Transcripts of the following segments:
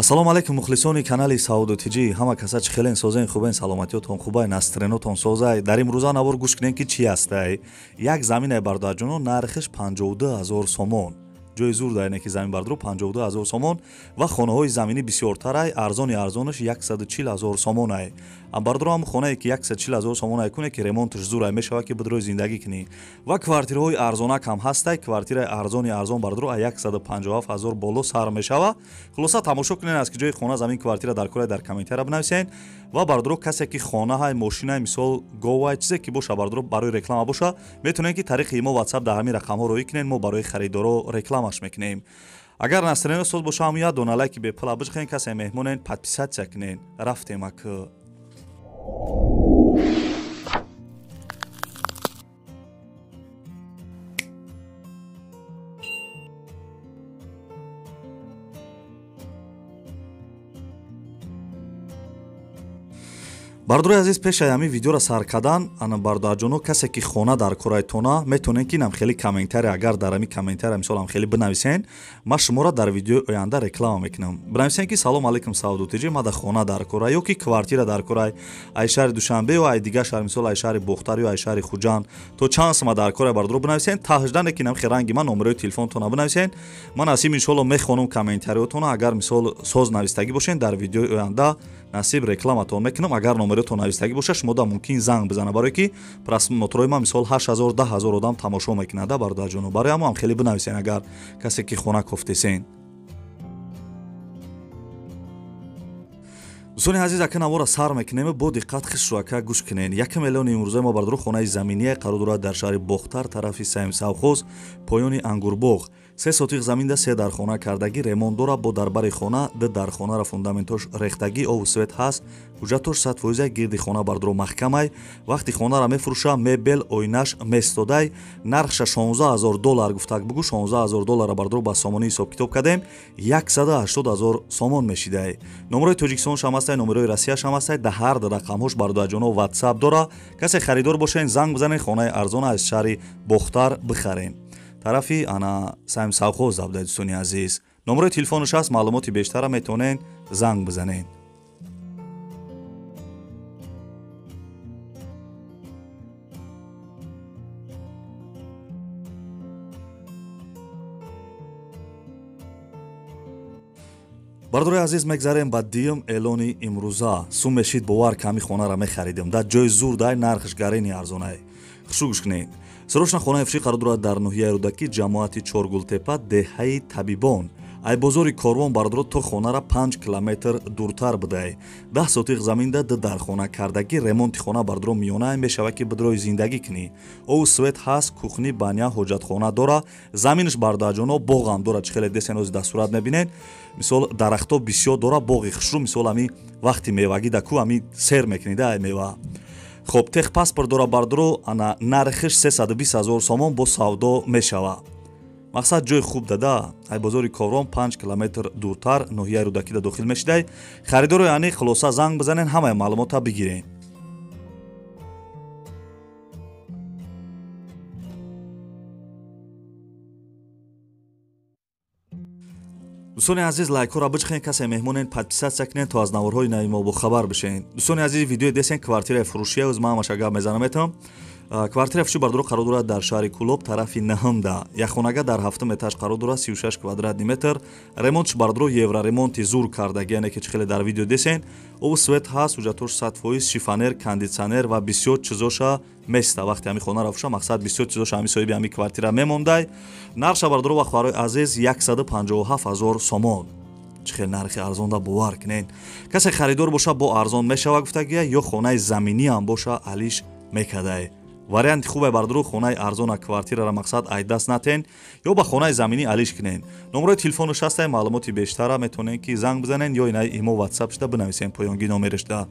Ассалому алайкум мухлисони канали Саудо ТЖ. Ҳама каса чӣ хелен созен, хубен, саломатиётон хубай, настренотон созай. Дар имрӯза навор гӯш кунем ки чӣ ҳастай. Як заминай бародарҷоно нархиш 52 ҳазор сомон. Ҷои зур дар ине ки замин бардро 52 ҳазор сомон ва хонаҳои заминӣ бисёртарай, арзони арзонаш 140 ҳазор сомонай. Бардро ҳам хонае ки 140 ҳазор сомонай куне ки ремонташ зурай мешавад ки бидрои зиндагӣ кунӣ. Ва квартираҳои арзонак ҳам ҳастай, квартираи арзони арзон бардро а 157 ҳазор боло сар мешава. Хулоса тамошо кунен аз ки ҷои хона замин квартира дар кора дар комментария бинависен. Ва бардро касе ки хонаҳай, мошинай, мисол говай, чизе ки боша бардро барои реклама боша, метавонед ки тариқи имо WhatsApp дар ҳамин рақамҳо роӣ кунен, мо барои харидоро рекламаш мекунем. Агар настроение соз боша, ҳам як дона лайки бепула бижхен, касе меҳмонен подписаться кунен. Рафтем ак. Бардорои азиз, пешаи ҳамин видеоро сар кардан, ана бародарҷоно, касе ки хона дар корайтона, метавонед ки инам хеле комментария, агар дар ҳамин комментария мисол ҳам хеле бинависен, ман шуморо дар видеои оянда реклама мекунам. Бинависен ки салом алайкум Саудо ТЖ, ман дар хона дар корай ё ки квартира дар корай, ай шаҳри Душанбе ё ай дигар шаҳр, мисол ай шаҳри Бохтар ё ай шаҳри Хуҷанд, то чанд сима дар корай бардоро бинависен. Таҳждане ки инам хеле ранги ман номерои телефонтона бинависен. Ман насиб иншоалло мехонам комментариётона, агар мисол соз навистагӣ бошен, дар видеои оянда насиб рекламатон мекунам. Агар номеротон навистагӣ боша, шумо да мумкин занг бизана, барое ки просмотрои ман мисол 8000 10000 одам тамошо мекунад, бародарҷоно. Барои ҳамо ҳам хеле бинависен агар касе ки хона кофтесен. Дӯстони азиз, ака навора сар мекунем, бо диққат хишро ака гӯш кунен. 1 миллион имрӯзаи мо бардоро хонаи заминие қарор дорад дар шаҳри Бохтар, тарафи Саим Савхоз, поёни Ангурбоғ. 3 сотиқ заминда 3 дархона кардагӣ, ремонт дора, бо дарбари хона 2 дархонара фундаментош рехтагӣ, обу свет ҳаст, ҳуҷҷатош 100% гирди хона бардоро маҳкамай. Вақти хонара мефурӯша, мебел, оинаш местодай. Нархша 16 000 доллар гуфтак бугу, 16 000 доллара бардоро ба сомонӣ ҳисоб китоб кардем, 180 000 сомон мешидай. Номерои Тоҷикистон шам ҳастай, номерои Россия шам ҳастай, дар ҳар рақамҳош бародарҷоно WhatsApp дора. Касе харидор бошен, занг бизанед, хонаи арзона аз шаҳри Бохтар бихарем. Тарафи ана Саим Савхоз забда, дӯстони азиз. Номерои телефонаш ҳаст, маълумоти бештара метавонед занг бизанед. Бардорои азиз, мегзарем ба дуюм эълони имрӯза. Сум мешид, бовар ки ҳамин хонара мехаридем. Дар ҷои зур дай, нархш гарени арзонай. Хушу гӯш кунед. Срочно хонаи фурӯшӣ қарор дорад дар ноҳияи Рӯдакӣ, ҷамоати Чоргултепа, деҳаи Табибон. Ай бозори Корвон бардоро то хонара 5 километр дуртар будай. 10 сотиқ заминда 2 дархона кардагӣ, ремонти хона бардоро миёна мешавад ки бидрои зиндагӣ кунӣ. Обу свет ҳаст, кухни, баня, ҳоҷатхона дора, заминаш бародарҷоно боғам дора, чӣ хеле десен ози дар сурат мебинед. Мисол дарахто бисёр дора, боғи хушрӯ, мисол ҳами вақти мевагӣ да ку ҳами сер мекунӣ да ай мева. Хоб, техпаспорт дора бардоро, ана нархиш 320 ҳазор сомон бо савдо мешава. Мақсад ҷои хуб дада, ай бозори Корвон 5 километр дуртар, ноҳияи Рӯдакида дохил мешидай. Харидоро яъне хулоса занг бизанен, ҳамаи маълумота бигирен. Дӯстони азиз, лайкҳоро биҷхен, касе меҳмонен подписаться кунен, то аз наворҳои нави мо бохабар бишен. Дӯстони азиз, видеои десен квартираи фурӯшия, оз ман ҳамаша гап мезанам метавам. Квартираи фурӯшӣ бардоро қарор дорад дар шаҳри Кӯлоб, тарафи Наҳмда. Як хонага дар 7 этаж қарор дорад, 36 квадратни метр. Ремонтш бардоро евроремонти зур кардагӣ, яъне ки чӣ хеле дар видео десен. Обу свет ҳаст, ҳуҷҷатош 100%, шифонер, кондитсионер ва бисёр чизоша места. Вақти ҳамин хонара фурӯша, мақсад бисёр чизоша ҳамин соҳиби ҳамин квартира мемондай. Нархша бардоро ва хоҳарои азиз 157 ҳазор сомон. Чӣ хел нархи арзонда, бовар кунед. Касе харидор боша, бо арзон мешава гуфтагия, ё хонаи заминӣ ҳам боша алиш мекадай. Варианти хубе бардоро хонаи арзона квартирара мақсад ай даст натен, ё ба хонаи заминӣ алиш кунен. Номерои телефонаш ҳастай, маълумоти бештара метавонед ки занг бизанен ё инаи имо WhatsApp шуда бинависен поёнги номерашда.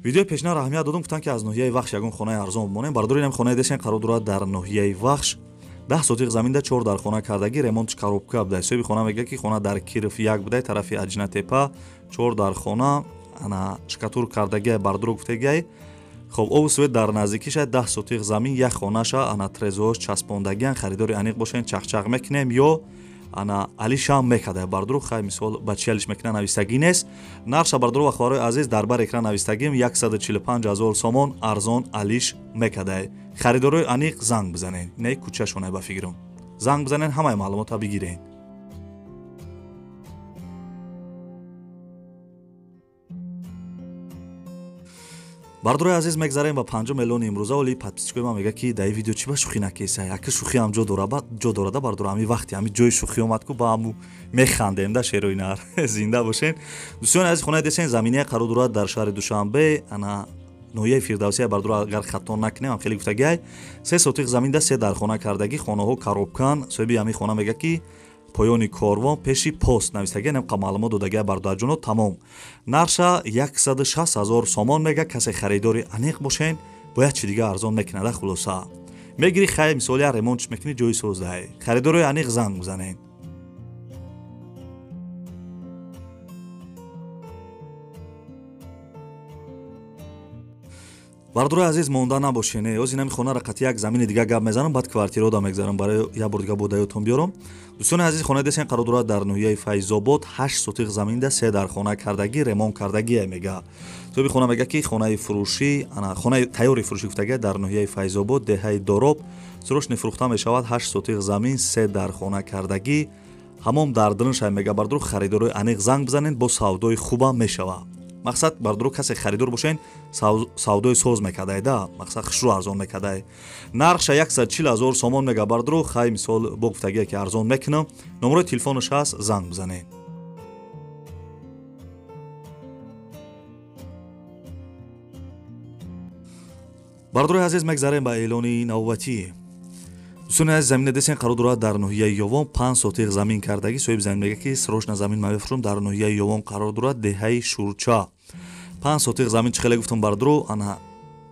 Видеои пешина раҳмият додум, гуфтанд ки аз ноҳияи Вахш ягон хонаи арзон бимонем. Бардори инам хонаи десен қарор дорад дар ноҳияи Вахш. 10 сотиқ заминда 4 дар хона кардагӣ, ремонтш коробка буда. Соҳиби хона мегӯяд ки хона дар Киров 1 буда, тарафи Аҷинатепа, 4 дар хона, ана шкатур кардагӣ бардуро гуфтагӣ. Хоб, обу свет дар наздикиша, 10 сотиқ замин, як хонаша, ана трезош часпондагиан. Харидори аниқ бошен, чақчақ мекунем ё ана алишам мекарда бардуру. Хай мисол ба чи алиш мекуна навистагӣ нест. Нархша бардуру ва хоҳарои азиз дар бар экран навистагим 145 000 сомон арзон алиш мекарда. Харидорои аниқ занг бизанед, не кӯчашона ба фикрам. Занг бизанед, ҳамаи маълумота бигиред. Бардорои азиз, мегзарем ба 5 миллиони имрӯза. Оли подписчикои ман мега ки дар ин видео чӣ ба шӯхӣ накеса? Яке шӯхӣ ҳам ҷо дорада бардоро. Ҳами вақти ҳами ҷои шӯхӣ омад ку ба ҳаму механдем да шерои нар. Зинда бошен. Дӯстони азиз, хонаи десен заминия қарор дорад дар шаҳри Душанбе, ана ноҳияи Фирдавсия бардоро, агар хато накунем, ҳам хеле гуфтагиай. 3 сотиқ заминда 3 дар хона кардагӣ, хонаҳо коробкан. Соҳиби ҳамин хона мега ки поёни корвон пеши пост навистагӣ, немқа маълумот додагия бародарҷоно. Тамом. Нарша 160 000 сомон мега. Касе харидори аниқ бошен, бояд чи дига арзон мекунада. Хулоса мегири, хай мисол я ремонтш мекунӣ, ҷои создаҳе. Харидорои аниқ занг бизанед. Бардорои азиз, монда набошен. Оз инами хонара қати як замини дига гап мезанам, баъд квартирода мегзарам, барои як бор дига бо даётон биёрам. Дӯстони азиз, хонаи десен қарор дорад дар ноҳияи Файзобод, 8 сотиқ заминда 3 дар хона кардагӣ, ремонт кардагие мега. Соҳиби хона мега ки хонаи фурӯшӣ, ана хонаи тайёри фурӯшӣ гуфтагия дар ноҳияи Файзобод, деҳаи Дороб, срочно фурӯхта мешавад. 8 сотиқ замин, 3 дар хона кардагӣ, ҳамон дар дурунша мега. Бардор харидорои аниқ занг бизанед, бо савдои хубам мешавад. Мақсад бардоро касе харидор бошен, савдои соз мекардай да, мақсад хушрӯ арзон мекардай. Нархша 140 000 сомон мега бардоро. Хай мисол бо гуфтагие ки арзон мекунам. Номерои телефонаш ҳаст, занг бизанед. Бардорои азиз, мегзарем ба эълони навбатӣ. Дӯстони азиз, замина десен қарор дорад дар ноҳияи Ёвон, 5 сотиқ замин кардагӣ. Соҳиби замин мега ки срочно замин ма мефурӯшам, дар ноҳияи Ёвон қарор дорад, деҳаи Шурча. 5 сотиқ замин, чӣ хеле гуфтам бардоро, ана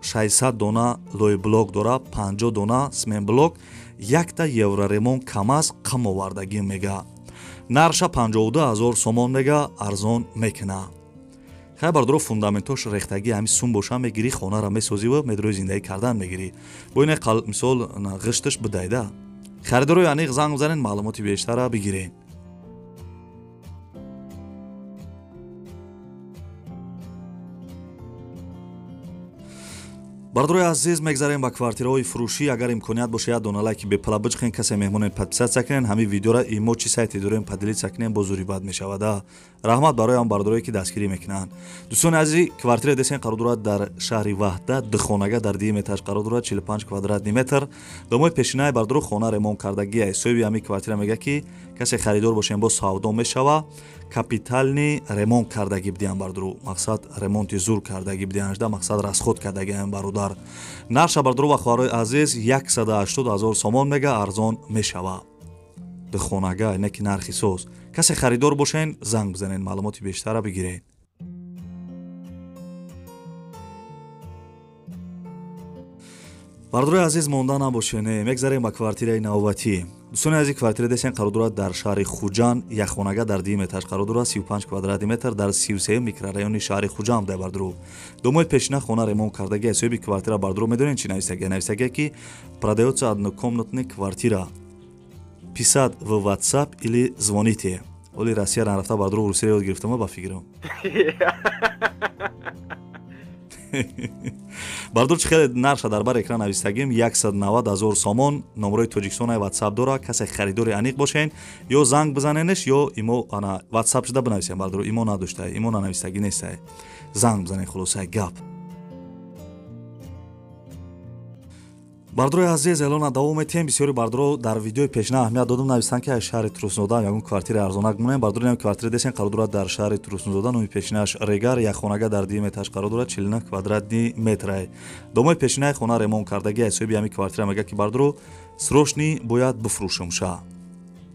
600 дона лойблок дора, 50 дона сменблок, якта евроремонт камаз қам овардагӣ мега. Нарша 52 000 сомон мега, арзон мекуна. Хай бардоро, фундаментош рехтагӣ, ҳами сум боша мегирӣ, хонара месозиву медрои зиндагӣ кардан мегирӣ. Бо ина мисол ғишташ бидайда. Харидорои аниқ занг бизанед, маълумоти бештара бигиред. Бардорои азиз, мегзарем ба квартираҳои фурӯшӣ. Агар имконият боша, як дона лайки бепала биҷхен, касе меҳмонен подписаться кунен, ҳамин видеора имо чи сайте дорем поделиться кунен, бо зури бад мешавад. Раҳмат барои ҳам бардорое ки дастгирӣ мекунанд. Дӯстони азиз, квартира десен қарор дорад дар шаҳри Ваҳдат, духонага дар дуюм этаж қарор дорад, 45 квадратный метр. Домои пешинаи бардоро хона ремонт кардагия. Соҳиби ҳамин квартира мега ки касе харидор бошен, бо савдо мешава. Капитални ремонт кардагӣ бидиҳам бардоро, мақсад ремонти зур кардагӣ бидиҳаншда, мақсад расход кардагиам бародар. Нарша бардоро ва хоҳарои азиз 180 000 сомон мега, арзон мешава. Духонага не ки нархи соз. Касе харидор бошен, занг бизанед, маълумоти бештара бигиред. Бардорои азиз, монда набошен. Мегзарем ба квартираи навбатӣ. Дӯстони азиз, квартира десен қарор дорад дар шаҳри Хуҷанд, як хонага дар дуюм этаж қарор дорад, 35 квадратный метр, дар 33 микрорайони шаҳри Хуҷанд дай бардоро. Домои пешина хона ремонт кардагӣ. Соҳиби квартира бардоро медонед чи навистагӣ? Навистагӣ ки продаётся однокомнатная квартира. Писать в WhatsApp или звоните. Оли Россия нарафта бардоро, русия ёд гирифтама ба фикрам. Бардор, чӣ хеле нарша дар бар экран навистагим, 190 000 сомон. Номерои Тоҷикистон WhatsApp дора. Касе харидори аниқ бошен, ё занг бизаненеш, ё имо ана WhatsApp шуда бинависем бардоро. Имо надошта, имо нанавистагӣ нестай. Занг бизанен, хулосаи гап. Бардорои азиз, эълона давом метиҳем. Бисёри бардоро дар видеои пешина аҳамият додум, навистанд ки аз шаҳри Турсунзода ягон квартираи арзонак монем. Бардори ин квартира десен қарор дорад дар шаҳри Турсунзода, номи пешинааш Регар, як хонага дар дуюм этаж қарор дорад, 49 квадратный метр. Домои пешинаи хона ремонт кардагӣ. Аз соҳиби ҳамин квартира мега ки бардоро срочно бояд бифурӯшам ша.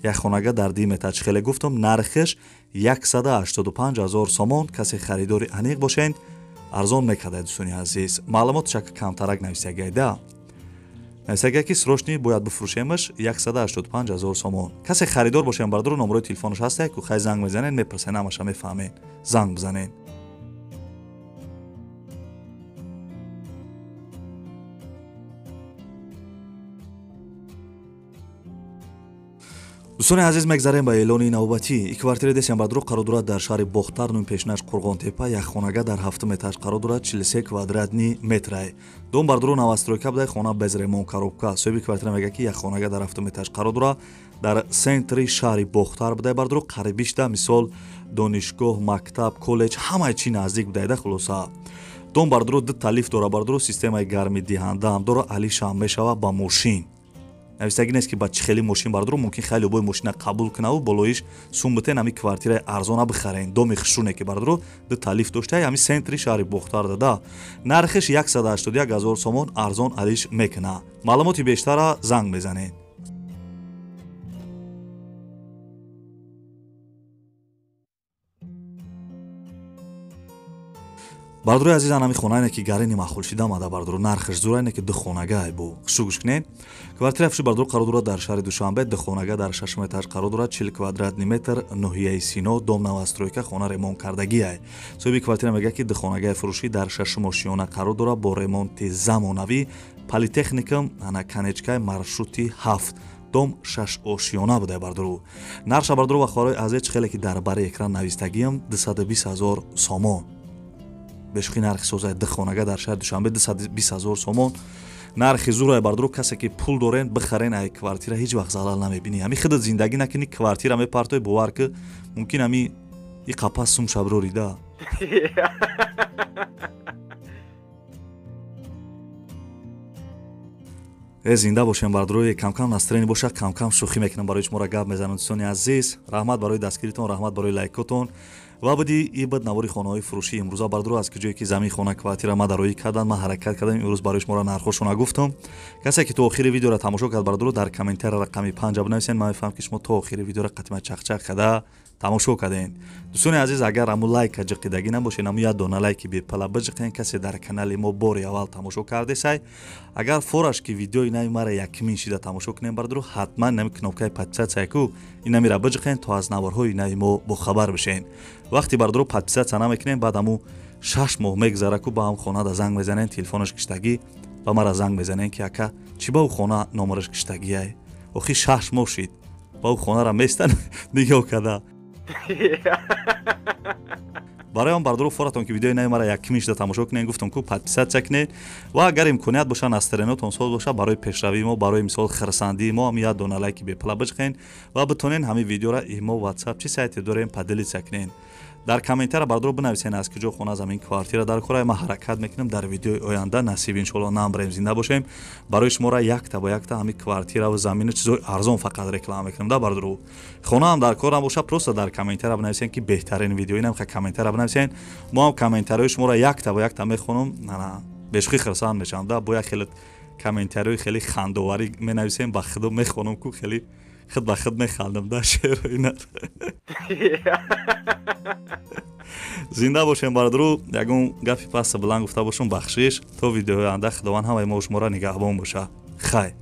Як хонага дар дуюм этаж, хеле гуфтам, нархаш 185 000 сомон. Касе харидори аниқ бошен, Арзон мекарда, дӯстони азиз. Маълумот шак камтарак нависагайда. Нависагай ки срочный бояд бифурӯшемаш 185 000 сомон. Касе харидор бошем бардору номерои телефонаш ҳаста, ку хай занг мезанен, мепурсен, ҳамаша мефаҳмен. Занг бизанен. Дӯстони азиз, мегзарем ба эълони навбатӣ. И квартира десем бардору қарор дорад дар шаҳри Бохтар, нум пешнаш Қурғонтепа, як хонага дар 7 этаж қарор дорад, 43 квадратни метрай. Дом бардору новостройка буда, хона без ремонт, коробка. Соҳиби квартира мегӯяд ки як хонага дар 7 этаж қарор дорад, дар центри шаҳри Бохтар буда, бардору қарибишда мисол донишгоҳ, мактаб, коллеҷ ҳамаи чӣ наздик будайда. Хулоса, дом бардору ду та лифт дора, бардору системаи гармидиҳанда ҳам дора, алишам мешава ба мошин. Навистагӣ нест ки ба чӣ хели мошин бардору, мумкин хеле любой мошина қабул кунаву болоиш сум битен, ҳами квартираи арзона бихарен. Доми хушруне ки бардору ду та лифт дошта, ҳами центри шаҳри Бохтар дада. Нархиш 181 000 сомон, арзон алиш мекуна. Маълумоти бештара занг мезанед. Бардорои азиз, ҳами хонаине ки гарини маъқул шида омада бардоро, нархаш зураине ки ду хонага бу. Хушу гӯш кунед. Квартира фурӯши бардоро қарор дорад дар шаҳри Душанбе, ду хонага дар 6 этаж қарор дорад, 40 квадратни метр, ноҳияи Сино, дом новостройка, хона ремонт кардагиай. Соҳиби квартира мегӯяд ки ду хонагаи фурӯшӣ дар 6 ошиёна қарор дорад бо ремонти замонавӣ, политехникум, ана конечкаи маршрути 7, дом 6 ошиёна буда бардору. Нархша бардору ва хоҳарои азиз, чӣ хеле ки дар бари экран навистагиам, 220 000 сомон. Бешухи нархи созаи ду хонага дар шаҳри Душанбе 220 000 сомон. Нархи зурае бардору, касе ки пул дорен бихарен, ай квартира ҳеҷ вақт залал намебинӣ. Ҳами худат зиндагӣ накунӣ, квартира мепартои, бовар ки мумкин ҳами и қапас сум шаброрида. Зинда бошем бардорои, камкам настроение боша, камкам шӯхӣ мекунам, барои шуморо гап мезанам дӯстони азиз. Раҳмат барои дастгиритон, раҳмат барои лайкотон. Ва буди и буд навори хонаҳои фурӯшӣ имрӯза бардоро, аз куҷое ки замин, хона, квартира ма дароӣ кардан, ман ҳаракат кардам имрӯз барои шуморо нархҳошона гуфтам. Касе ки то охири видеоро тамошо кард бардоро, дар комментария рақами 5 бинависен, ман мефаҳмам ки шумо то охири видеоро қатима чақчақ карда тамошо кардем. Дӯстони азиз, агар ҳамун лайка ҷиқидагӣ набошед, ҳамун як дона лайки бепала биҷиқен, касе дар канали мо бори аввал тамошо кардесай, агар фораш ки видеои нави мара якмин шида тамошо кунем бардоро, ҳатман нами кнопкаи подписаться ку инамира биҷиқен, то аз наворҳои нави мо бохабар бишен. Вақти бардоро подписаться намекунем, баъд ҳамун 6 моҳ мегзара ку ба ҳам хонада занг мезанен, телефонаш киштагӣ ба мара занг мезанен ки ака чӣ ба ӯ хона номераш киштагиай, охи 6 моҳ шид ба ӯ хонара местан нигоҳ карда. Барои он бардору форатон ки видеои нави мара якмин шида тамошо кунед, гуфтам ку подписаться кунед ва агар имконият боша, настроениятон соз боша, барои пешравии мо, барои мисол хирсандии мо ҳам як дона лайки бепала биҷиқен ва битонен ҳамин видеора имо, ватсап чӣ сайте дорем поделиться кунед. Дар комментария бардоро бинависен аз куҷо хона, замин, квартира дар кора. Ман ҳаракат мекунам дар видеои оянда, насиб иншоалло намбарем, зинда бошем, барои шуморо якта ба якта ҳамин квартира ва замину чизои арзон фақат реклама мекунам да бардоро. Хонаам дар кор набоша, просто дар комментария бинависен ки беҳтарин видео, инам ха комментария бинависен, мо ҳам комментариҳои шуморо якта ба якта мехонам, бешухӣ хирсанд мешавам да, бо як хеле комментариҳои хеле хандоварӣ менависем, ба худо мехонам ку хеле худ ба худ механдам да шеъро ина. Зинда бошем бардору, ягон гапи паста баланд гуфта бошум, бахшиш. То видеои оянда Худованд ҳамаи мо шуморо нигаҳбон боша. Хайр.